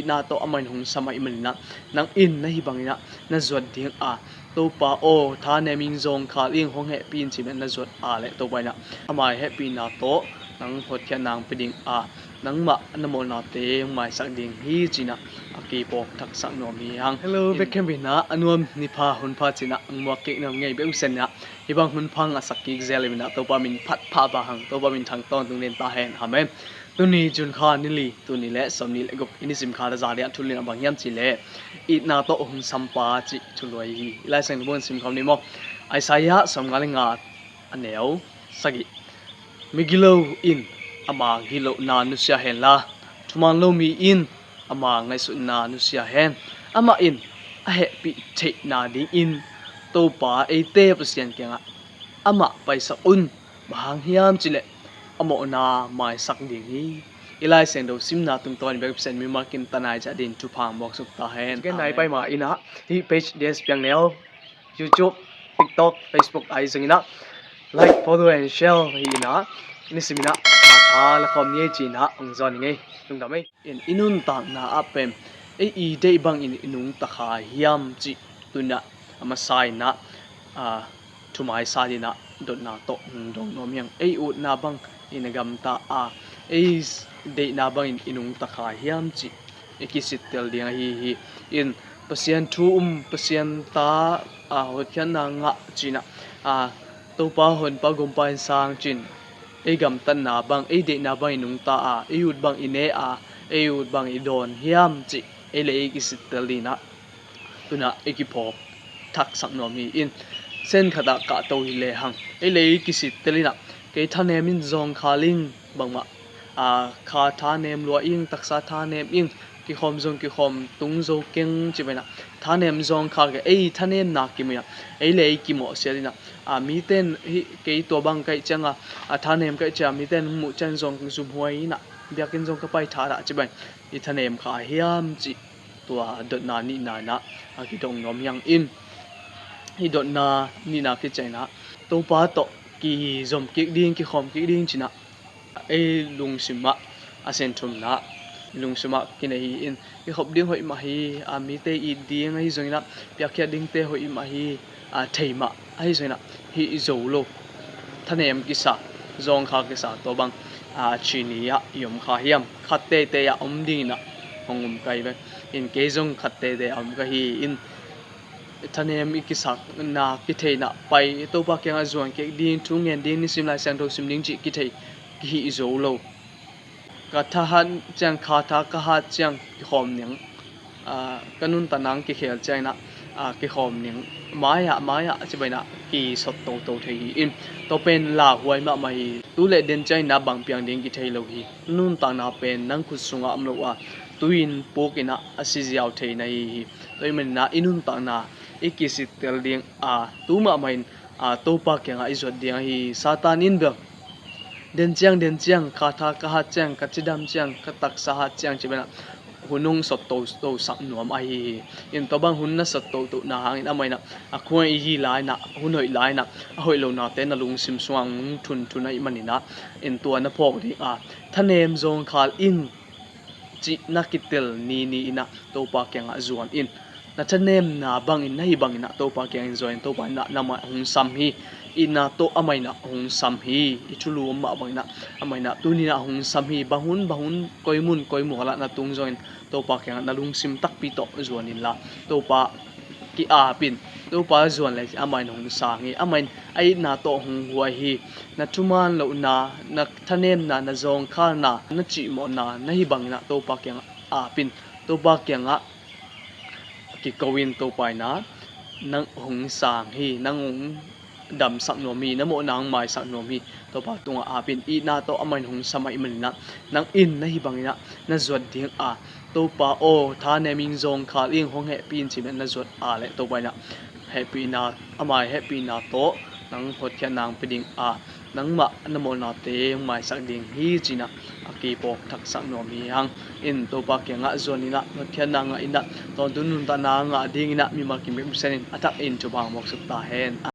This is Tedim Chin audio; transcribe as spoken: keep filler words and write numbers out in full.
Na tawh amah in hong sam ahih manin ah, nang in na hih bangin ah na zuat ding a, Topa aw, thanem ing, zawngkhal ing, hong hehpih in, ci-in ah na zuat a leh Topa in ah ama hehpihna tawh nang hotkhiatna hong pia ding a, nangmah na mawhnate hong maisak ding hi, ci-in ah a kiphawk thaksak nuam hi hang. Hello, bek khempeuh in ah a nuam, ni pha hun pha ci-in ah hong muak kik nuam ing ei. Bek uh sian in ah hih bang hun pha hong ngahsak kik zel uh in ah Topa min phat pha vang hang, Topa min thang tawntung den ta hen. Amen. Tuni June kha ni li, tul nih leh sawmnih leh guk, i nisim kha a za ding a thu lina bang hiam cih leh, itna tawh hong sampa cih thulu ahi hi. I Lai Siangtho bang sim khawm ni maw. Isaiah sawmnga leh nga, a neu sagih. Migilo in ama gitlohna nusia hen la, thuman lo mi in ama ngaihsutna nusia hen. Amah in a hehpih theihna dingin Topa eite Pasian kiangah amah paisak un. Bang hang hiam cih leh a mawhna maisak ding hi. I Lai Siangtho simna tungtawn in bek Pasian mimal kim tanai ciat ding thupha hong buak suk ta hen. Amen. Nai pai ma in ah hih page D S Piang Neu, YouTube, TikTok, Facebook ahi zongin ah like, follow and share hi in ah, nisim in ah a tha la khawm ni ei, ci-in ah hong zawn ing ei. Lungdam ei. In i nuntakna ah pen ei i deih bangin i nungta kha hiam cih tu-in ah a masa in ah, a, thumaisa ding in ah dotna tawh hong dong nuam hi hang. Ei utna bangin i gamta a, ei deihna bangin i nungta kha hiam cih i kisittel ding ahi hi. In Pasian thu um, Pasian ta, a, hotkhiatna ngah ci-in ah, a, Topa Honpa Gumpa in sang ci-in ei gamtatna bang, ei deihna bang i nungta a, ei ut bang i ne a, ei ut bang i dawn hiam cih ei leh ei kisittel ding in ah tu-in ah ei kiphawk thaksak nuam hi. In sen khat ah kahto hi lehang ei leh ei kisittel in ah, kei thanem ing, zawngkhal ing, bangmah, a, kha thanem lua ing, taksa thanem ing, kikhawm zong kikhawm tung zo keng, ci bangin ah thanem zawngkhal kei, ei thanemna kimu in ah ei leh ei kimawhsiat in ah, a, mite in hih kei tua bang ka hih ciangin, a, thanem ka hih ciangin mite in hong muh ciangin zong zum huai in ah, biakinn zong ka pai tha dah, ci bangin i thanem kha hiam cih tua dotna nihna in ah a kidong nuam hi hang. In hih dotna nihna khit ciangin ah Topa tawh kizom kik ding, kikhawm kik ding ci-in ah ei lungsim ah a sen thumna, lungsim ah kinei hi. In kikhop ding hoih mah hi, a, mite it ding ahi zongin ah, piakkhiat dingte hoih mah hi, a, thei mah ahi zongin ah hih zo lo, thanem kisa, zawngkhal kisa, tua bang, a, ci ni ah i om kha hiam? Khat teitei ah om ding in ah hong um ka hi ve. In kei zong khat teitei ah om ka hi. In thanem i kisakna, kitheihna pai, Topa kiangah zuan kik ding, thu ngen ding, nisim Lai Siangtho sim ding cih kithei, kihih zo lo. Ka tha hat ciang, kha tha ka hat ciang kikhawm ning, a, ka nuntakna hong kikhel ciangin ah, a, kikhawm ning, mai-ah, mai-ah, ci bangin ah kisot toto thei hi. In tua pen lauhuai mahmah hi. Tu leh den ciangin ah bang piang ding kithei lo hi. Nuntakna pen nang khut sungah om lo a, tui in puk in ah a si ziau thei na hi hi. Tua ahih manin ah i nuntakna i kisittel ding a, tu mahmah in, a, Topa kiangah i zuat ding ahi hi. Satan in bel den ciang, den ciang, kha tha ka hat ciang, ka cidam ciang, ka taksa hat ciang, ci bangin ah hun hong sot toto sak nuam ahi hi. In tua bang hun na sot toto na hangin amah in ah a khua i hi lai-in ah, hun hoih lai-in ah a hoih lonate na lungsim sungah hong thunthun ahih manin ah, in tua na phawk ding a, thanem zawngkhal ing cih na kitel ni ni in ah Topa kiangah zuan in. Na thanemna bangin, na hih bangin ah Topa kiangin zuan in, Topa in ah nangmah hong sam hi. Itna tawh amah in ah hong sam hi. I thulu om mah bangin ah amah in ah tuni in ah hong sam hi. Bang hun, bang hun, koi mun, koi mual ah na tung zongin Topa kiangah na lungsim takpi tawh zuan inla, Topa ki-ap in. Topa zuan leh amah in hong sang hi. Amah in a itna tawh hong huai hi. Na thuman lohna, na thanemna, na zawngkhalna, na cihmawhna, na hih bangin ah Topa kiangah ap in. Topa kiangah kiko in, Topa in ah nang hong sang hi, nang hong damsak nuam hi, na mawhna hong maisak nuam hi. Topa tungah ap in. Itna tawh amah in hong sam ahih manin ah, nang in na hih bangin ah na zuat ding a, Topa aw, thanem ing, zawngkhal ing, hong hehpih in, ci-in ah na zuat a leh Topa in ah hehpihna, ama hehpihna tawh nang hotkhiatna hong pia ding a, nangmah na mawhnate hong maisak ding hi, ci-in ah a kiphawk thaksak nuam hi hang. In Topa kiangah zuan in ah, hotkhiatna ngah in ah, tawntung nuntakna ngah dingin ah mimal kim bek Pasian in a thak in thupha hong buak suk ta hen.